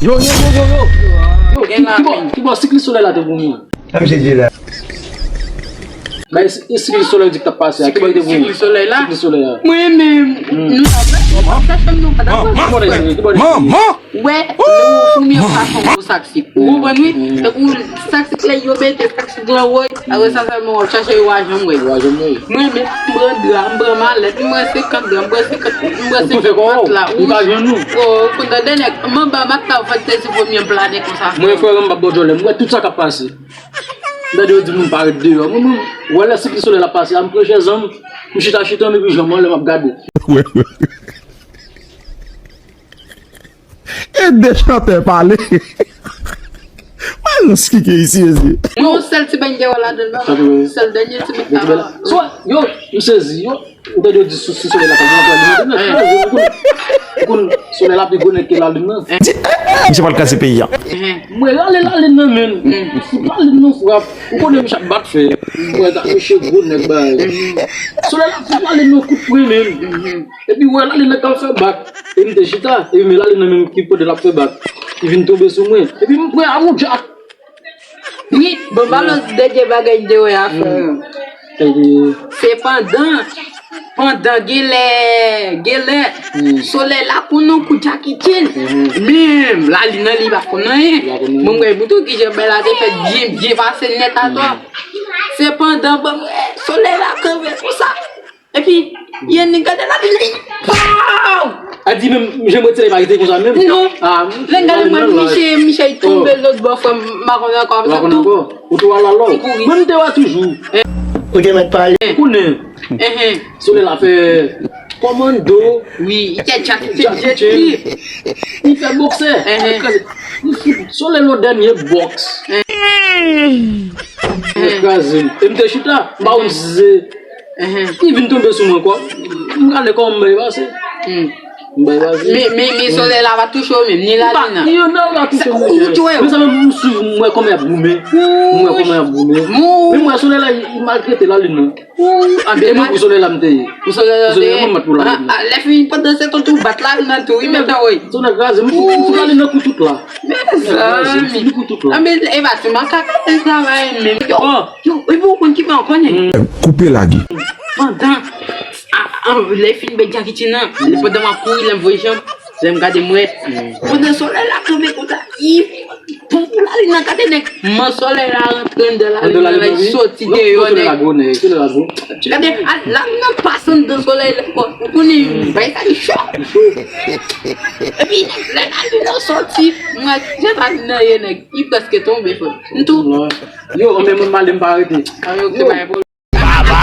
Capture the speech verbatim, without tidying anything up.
Yo, yo, yo, yo, yo. Yo, ki, ki bò, ki bò siklis solèy la te vomi? Bay, e siklis solèy di k t ap pase a, ki bò li te vomi? Siklis solèy la? Siklis solèy la. Mwen menm, nou pa vle, nou pa fè chanm, nou pa dakò. Ki bò li te vomi? Ki bò li te vomi? Manman! Wè, lè ou foumi an pa fè yon gwo sak sik. Ou konprann, wi? Tankou sak sik lè yo mete sak sik lan woy, apre sa sèlman w ap chache yo pa janm wè. Yo pa janm wè. Mwen menm, m pran dra, m pran malèt, m pran senkant dra, m pran senkant, m pran senkant mat la. Ou pa jwenn nou. Oh, kontan dènye, m anba mat la, ou fè tèt se premye plane konsa. Mwen, frè, m pa bò djòlè, m wè tout sa k ap pase. M tande yo di moun pa ret deyò. Mwen menm, wè lè siklis solèy la pase a, m pran chèz an, m chita, chita, m epi janm anlè m ap gade. E de chantè pale. Mwen rans kike isi, isi. Mwen, yon sèl ti bèy m te wè ladan l, non. Sèl dènye ti bèy m te wè. So, yo, m sezi, yo. Ou tande yo di sou, sou solèy la, pa gen anpil limit, non. Ou konn, ou konn solèy la pi gwo nèg ke lalin nan. Di, eh, eh, misye pral kraze peyi a. Mwen rale lalin nan, menm. M fout lalin nan frap. Ou konnen misye ap bat fè. Mwen ta misye gwo nèg bay. Solèy la fout lalin nan kout pwen, menm. Epi wè lalin nan k ap fè bak. E m te chita. Epi men lalin nan menm ki pote l ap fè bak. Li vin tonbe sou mwen. Epi m pran a yon djak. Wi, bon, balon dènye bagay m te wè a, frè. Se pandan, pandan genlè, genlè, solèy la pran yon kou Jackie Chan. Menm, lalin nan li pa konn anyen. Bon, mwen, pou tou kijan bèl la te fèt byen, byen pase nèt atò. Se pandan, bon, solèy la kanpe konsa. Epi, Yannick gade la, li, pow! A di menm, jan m retire pa rete konsa menm. Non. Ah, lè m gade mwen, misye, misye tonbe lòt bò, frè m, m pa konn ankò. Ou tou al alò. Mwen m te wè toujou. Ou gen mèt pale. Konnen. Solèy la fè kòmando. Wi, li fè Jackie Chan. Li fè boksè. Solèy yon dènye bòks. Li kraze m. E m te chita, m pa konn si se Li vin tonbe sou mwen ankò. M gade kòman m bay pase. M bay pase. Men, men, men solèy la pa touche w menm, ni lalin nan. Ni yo nan la touche mwen. Ou, ou, ou, men sa menm m swiv, m wè kòman y ap goumen. M wè kòman y ap goumen. Men m wè solèy la, li maltrete lalin nan. E mwen pou solèy la m te ye. Pou solèy la te ye. Mwen mat pou lalin nan. Lè fini pandan se tan tou bat lalin nan tou, wi, men tan, wi. Solèy kraze, m fout, m fout lalin nan kou tout la. Mezanmi. Anben, e pa ti makak ap travay menm. Yo, yo, epi ou konn ki pa konnen. Koupe lage. Pandan, a, a, lè fin bèk Jackie Chan nan, pandan m ap kouri, lè m voye janm, lè m gade m wè. Pandan solèy la kanpe konsa, i, pou, pou lalin nan gade nèg. Man solèy la rantre anndan lalin nan, l soti deyò nèg. Gade, a, lalin nan pase anndan solèy la, ou konnen, bay sa li cho. Epi, lè lalin nan soti, m wè jan lalin nan ye nèg. Li prèske tonbe, frè. M tou. Yo, men mwen m ale, m pa rete. Yo, yo, yo. Baba.